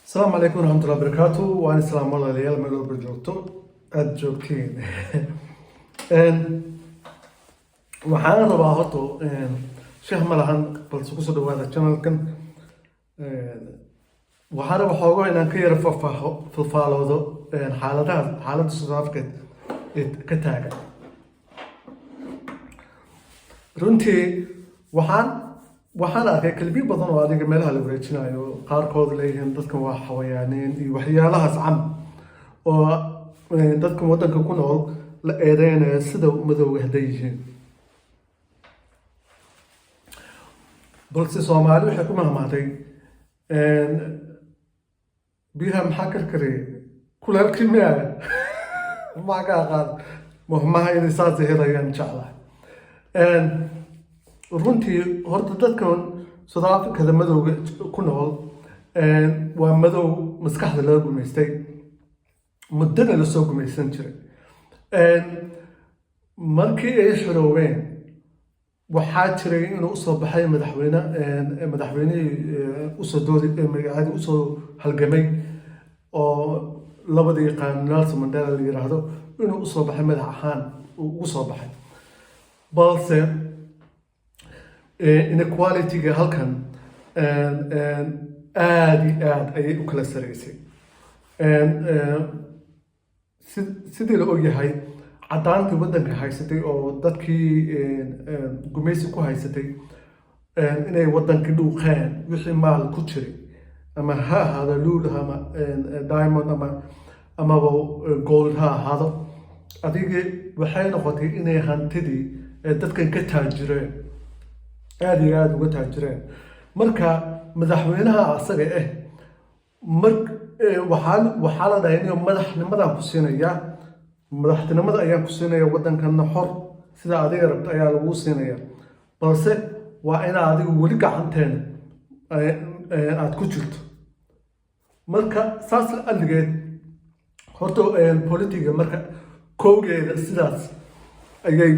Asalaamu calaykum waraxmatullahi wabarakaatu. Waan islaam walaalayaal, meel walba joogto aada joogtiin. Waxaan rabaa horta shah ma lahan, balse kusoo dhawaada channelkan. Waxaan rabaa xoogo inaan ka yara faahfaaho falfaaloodo xaaladaha, xaaladda South Africa ee ka taagan. Runtii waxaan arkay clipyo badan oo adiga meelaha la wareejinayo, qaarkood leeyihiin dadkan waa xawayaaniin iyo waxyaalahaas cam oo dadkan waddanka ku nool la eedeynayo sida madowga hadday yihiin. Balse Soomaali waxay ku mahmaatay: "Biyaha maxaa karkariyay? Kuleelkii miya?" Maxaa ka aqaan mahmaha inay saas helayaan jeclahay. Runtii horta dadkan South Africada madowga ku nool waa madow maskaxda laga gumaystay, muddana lasoo gumaysan jiray. Markii ay xoroobeen waxaa jiray inuu usoo baxay madaxweyne, madaxweynihii usoo doodi magacadii usoo halgamay oo labada yaqaan, Nelson Mandela la yiraahdo, inuu usoo baxay madax ahaan uu ugu soo baxay. Balse inequality-ga halkan aada iyo aada ayay u kala sareysay. Sidii la ogyahay, caddaantii waddanka haysatay oo dadkii gumaysi ku haysatay inay waddankii dhuuqeen wixii maal ku jiray, ama ha ahaado luul ama diamond amaba gold ha ahaado. Adigii waxay noqotay inay hantidii dadkan ka taajireen, aada iyo aada uga taajireen. Marka madaxweynaha asaga ah mar waxaa la dhahay inuu madaxnimadaan ku siinayaa, madaxtinimada ayaan ku siinaya, waddankanna xor sida adiga rabto ayaa lagu siinaya, balse waa inaa adigu weli gacanteena aada ku jirto. Marka saas la aligeed horta politiga marka kowgeeda sidaas ayay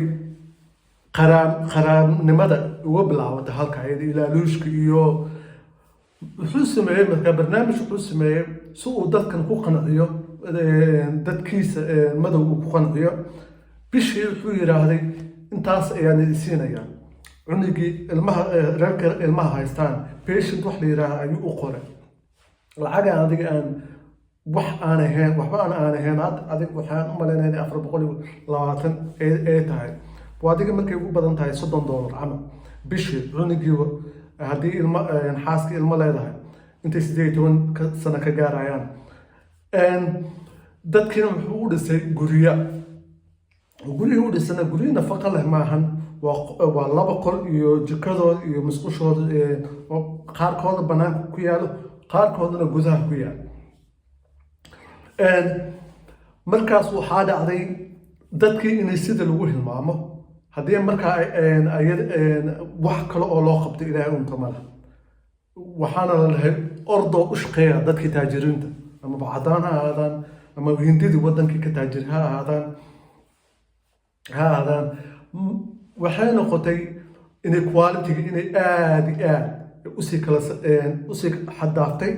qaraamnimada uga bilaabatay halka iyada ilaaluushka iyo wuxuu sameeyey. Marka barnaamij wuxuu sameeyey si uu dadkan ku qanciyo, dadkiisa madow uu ku qanciyo. Bishii wuxuu yidhaahday intaas ayaan idin siinayaa. Cunugii ilmaha, reerka ilmaha haystaan, pension wax la yidhaaha ayuu u qoray, lacagaan adiga aan wax aan ahayn, waxba aan ahayn. Hadda adig waxaan u malaynaya inay 420 ay tahay. Waa adiga markay ugu badan tahay $30 camal bishii cunugiiba, haddii ilmo xaaskii ilmo leedahay intay 18 sano ka gaarayaan. Dadkiina wuxuu u dhisay gurya. Guryihii u dhisana guryo nafaqa leh maahan, waa laba qol iyo jikadooda iyo musqushooda, qaarkooda banaanka ku yaalo, qaarkoodana gudaha ku yaalo. Markaas waxaa dhacday dadkii inay sida lagu hilmaamo. Haddii markaa wax kale oo loo qabto Ilaahay unta mala, waxaana la dhahay ordoo u shaqeeya dadkii taajiriinta, amaba cadaan ha ahaadaan ama hindidii wadankii ka taajir ha ahaadaan. Waxay noqotay inequality inay aada iyo aad usii kala usii xaddaaftay.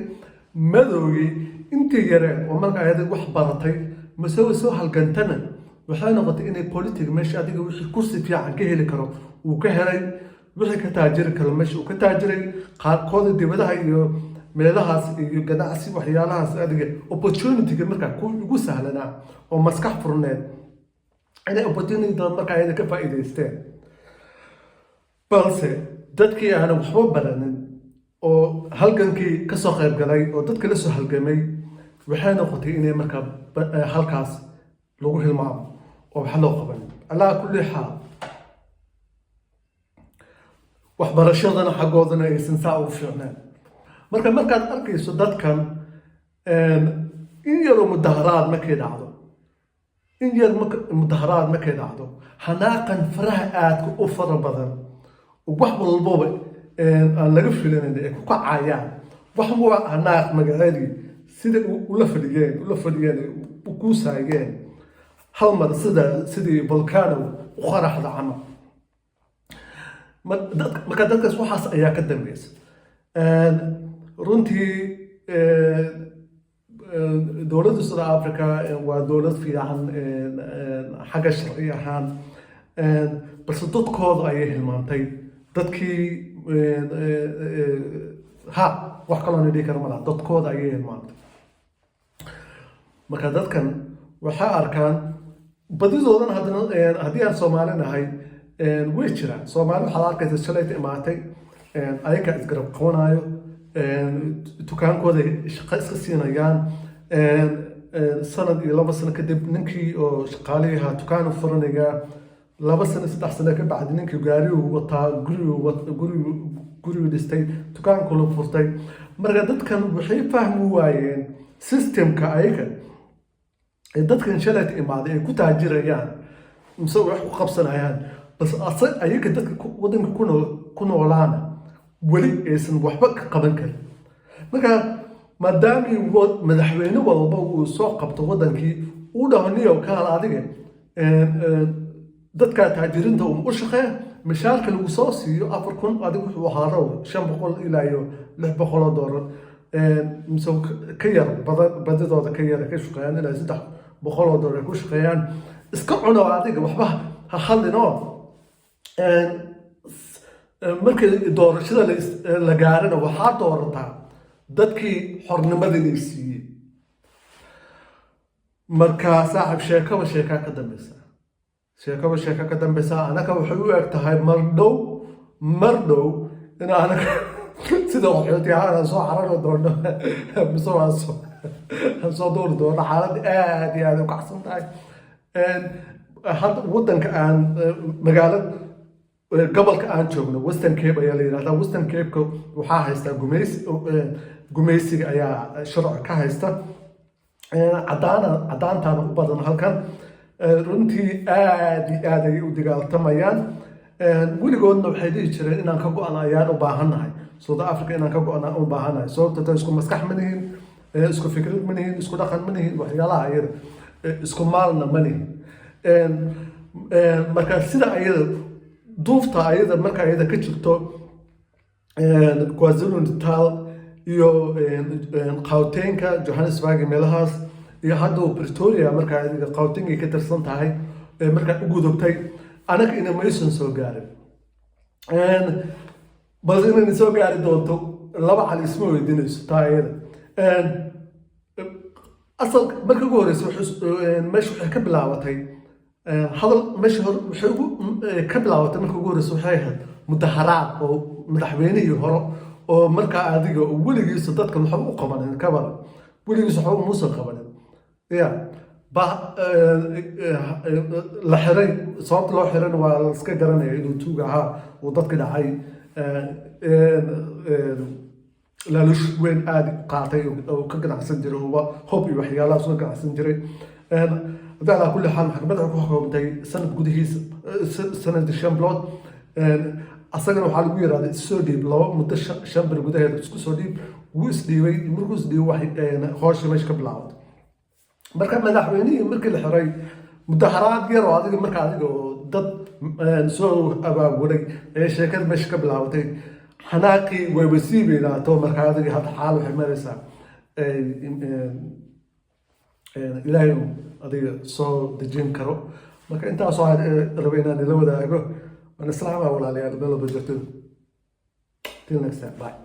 Madowgii intii yareen oo marka ayada wax baratay mase soo halgantana, waxay noqotay inay politic meesha adiga wixii kursi fiican ka heli karo uu ka helay, wixii ka taajiri karo meesha uu ka taajiray, qaarkooda dibadaha iyo meelahaas iyo ganacsi waxyaalahaas adiga opportunity-ga markaa ku ugu sahlanaa oo maskax furneed inay opportunity markaa ayada ka faa'iidaysteen. Balse dadkii aanan waxba baranin oo halgankii kasoo qayb galay oo dadka la soo halgamay, waxay noqotay inay markaa halkaas lagu hilmaamo oo wax loo qabanin. Calaa kulli xaal, waxbarashadana xaggoodana aysan saa ugu fiicneen. Marka markaad arkayso dadkan in yaroo mudaharaad markay dhacdo, in yar mudaharaad markay dhacdo, xanaaqan faraha aadka u fara badan, wax walbaba aan laga filanayn ay ku kacayaan, wax waa xanaaq magaceedii sida ula fadhiyeen u kuusaayeen, hal mar sida sidii volcano u qaraxda camal. Marka dadkaas waxaas ayaa ka dambeysa runtii. Dowladda South Africa waa dowlad fiican xagga sharci ahaan, balse dadkooda ayay hilmaantay. Dadkii ha wax kaloo dhihi kara malaha, dadkooda ayay hilmaantay. Marka dadkan waxay arkaan badidoodana haddana haddii aan Soomaali nahay, way jiraan Soomaali waxaad arkaysa shalayta imaatay, ayagaa isgarab qabanayo, dukaankooda shaqo iska siinayaan. Sanad iyo 2 sano kadib ninkii oo shaqaalihii ahaa dukaan u furanayaa. 2 sano, 3 sano ka bacdi ninkii gaariyuu wataa, gurigu dhistay, dukaankula furtay. Marka dadkan waxay fahmi waayeen systemka ayaga ee dadkan shalayta imaaday ay ku taajirayaan mise wax ku qabsanayaan, balse ayaga dadka wadanka ku noolaana weli aysan waxba ka qaban karin. Marka maadaamii madaxweyne walba uu soo qabto wadankii uu dhaho, "Niyow, kaal adiga, dadka taajiriinta u shaqeeya, mishaarka lagu soo siiyo 4000, adiga wuxuu ahaado 500 ilaa iyo $600 mise ka yar badan, badidooda ka yar ka shaqeeyaan, ilaa $300 ay ku shaqeeyaan, iska cuno adiga, waxba ha hadlin." Oo markii doorashada la gaarana waxaa doorataa dadkii xornimadii siiyey. Marka saaxib, sheekaba sheekaa ka dambeysa, sheekaba sheeka ka dambeysa. Anaka waxay u eg tahay mar dhow, mar dhow in anaka sida qaxooti ahaan aan soo carari doono mise aan soo duuri doono. Xaalad aad iyo aad u kacsan tahay hadda wadanka aan magaalada gobolka aan joogno, Western Cape ayaa la yidhahdaa. Western Cape-ka waxaa haystaa gumaysiga ayaa sharci ka haysta. Cadaana, cadaantaana u badan halkan. Runtii aad iyo aad ayay u dagaaltamayaan. Weligoodna waxay dhihi jireen inaan ka go-an ayaan u baahannahay South Africa, inaan ka go-an u baahannahay, sababto ta isku maskax ma nihin, isku fikrad ma nihin, isku dhaqan ma nihin, waxyaalaha ayada, isku maalna ma nihin. Marka sida ayada duufta ayada marka ayada ka jirto KwaZulu Natal iyo Gautengka, Johannesburg iyo meelahaas, iyo hadda Pretoria marka adiga Gautengay ka tirsan tahay, markaa u gudubtay, anaga ina maysan soo gaarin, balse inayna soo gaari doonto laba cali isma weydiinayso taa iyada. Asal markii ugu horreysay meesha waxay ka bilaabatay hadal meesha hore waxay ugu ka bilaabatay. Markii ugu horreysay waxay ahayd mudaharaad oo madaxweynihii hore oo markaa adiga oo weligiisa dadkan waxba u qabanin, kabar weligiisa waxba umuusan qabanin ya ba la xiray. Sababta loo xirayna waa la iska garanaya, inuu tuug ahaa, uu dadka dhacay, laalush weyn aada qaatay oo ka ganacsan jiray uba hub iyo waxyaalahaas uga ganacsan jiray. Hadda calaa kulli xaal maxkamadda waxay ku xukumtay sanad gudihiisa, sanad 5 bilood. Asagana waxaa lagu yidhahda issoo dhiib laba muddo 5 bil gudaheeda isku soo dhiib. Wuu isdhiibay. Markuu isdhiibay, wax howsha meesha ka bilaabatay. Marka madaxweynihii markii la xiray, mudaharaad yar oo adiga marka adiga oo dad soo abaabulay ee sheekada meesha ka bilaabatay, xanaaqii wayba sii weynaato. Marka adiga hadda xaal waxay maraysaa Ilaahay uu adiga soo dejin karo. Marka intaasoo aan rabay inaan ila wadaago. Waan islaama walaalayaal, meel walba joogto. Till next time, bye.